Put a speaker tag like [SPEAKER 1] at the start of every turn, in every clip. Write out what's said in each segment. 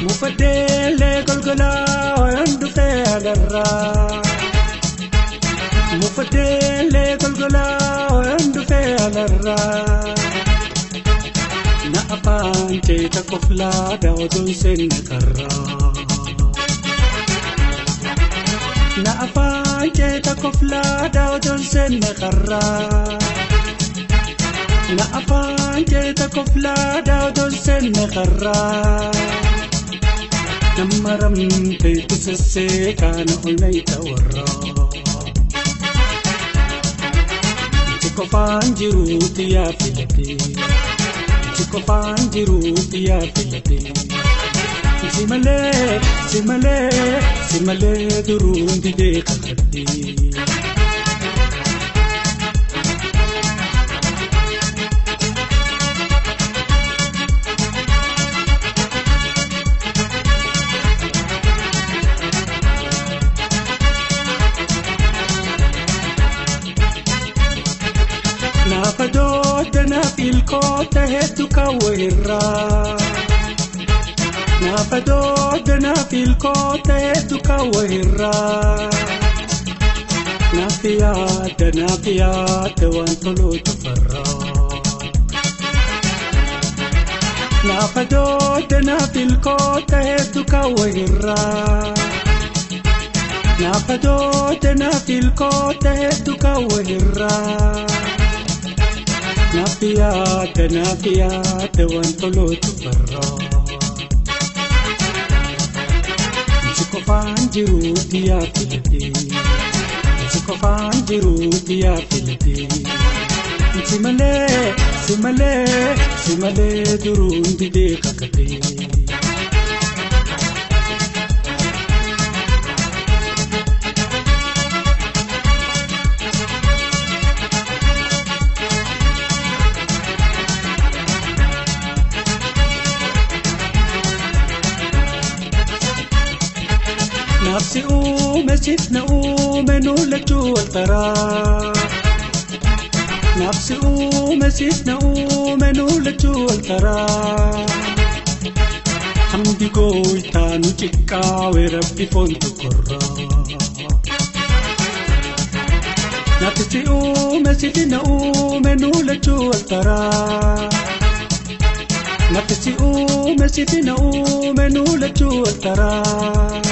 [SPEAKER 1] Mufadele golgola yandu fealarra Mufadele golgola yandu fealarra Na afaan ceeta koflaa daawwadoon seenna karra Na afaan ceeta koflaa daawwadoon seenna karra Na afaan ceeta koflaa daawwadoon seenna karra Namaramte tusesse kana olnaita warra Chikofaan jiruuti yaa filate Chikofaan jiruuti yaa filate Si malee si malee si malee duruun didee kakadde. Naafa doodda naaf ilkoota hedduu kaawwa irraa. Naafa doodda naaf ilkoota hedduu kaawwa irraa. Naaf yaadda naaf yaadda waan toluu cufarraa. Naafa doodda naaf ilkoota hedduu kaawwa irraa. Naafa doodda naaf ilkoota hedduu kaawwa irraa. Naaf yaadda naaf yaadda waan toluu cufarraa. Si qofaan jiruuti yaa filate Si qofaan jiruuti yaa filate Si malee si malee si malee duruun didee kakate. Nafsi uume sifna uume nu lachuu wal taraa. Nafsi uume sifna uume nu lachuu wal taraa. Hamdi gooytaa nu xiqqaawe rabbi foon tokkorraa. Nafsi uume sifna uume nu lachuu wal taraa. Nafsi uume sifna uume nu lachuu wal taraa.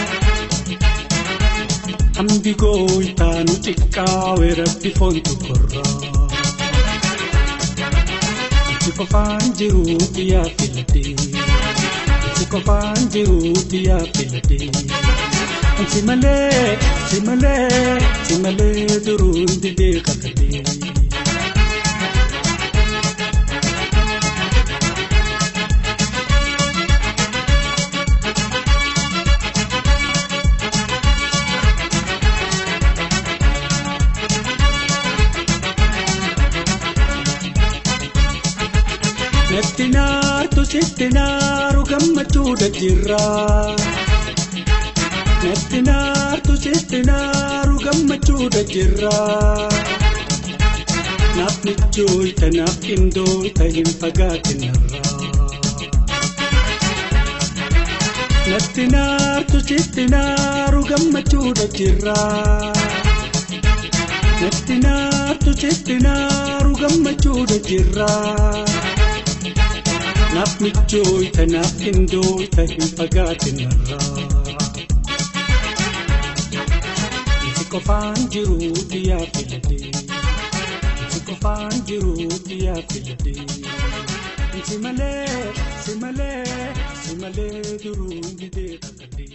[SPEAKER 1] Hamdi gooytaa nu xiqqaawe rabbi foon tokkorraa. Si qofaan jiruuti yaa filate Si qofaan jiruuti yaa filate Si malee si malee si malee duruun didee kakate. Natti naartu sitti naaru gammachuudha jirra. Natti naartu sitti naaru gammachuudha jirra. Naaf michooyta naaf qindooyta hin fagaatin narraa. Natti naartu sitti naaru gammachuudha jirra. Natti naartu sitti naaru gammachuudha jirra. Naaf michooyta naaf qindooyta hin fagaatin narraa. Si qofaan jiruuti yaa filate Si qofaan jiruuti yaa filate Si malee si malee si malee duruun didee kakate.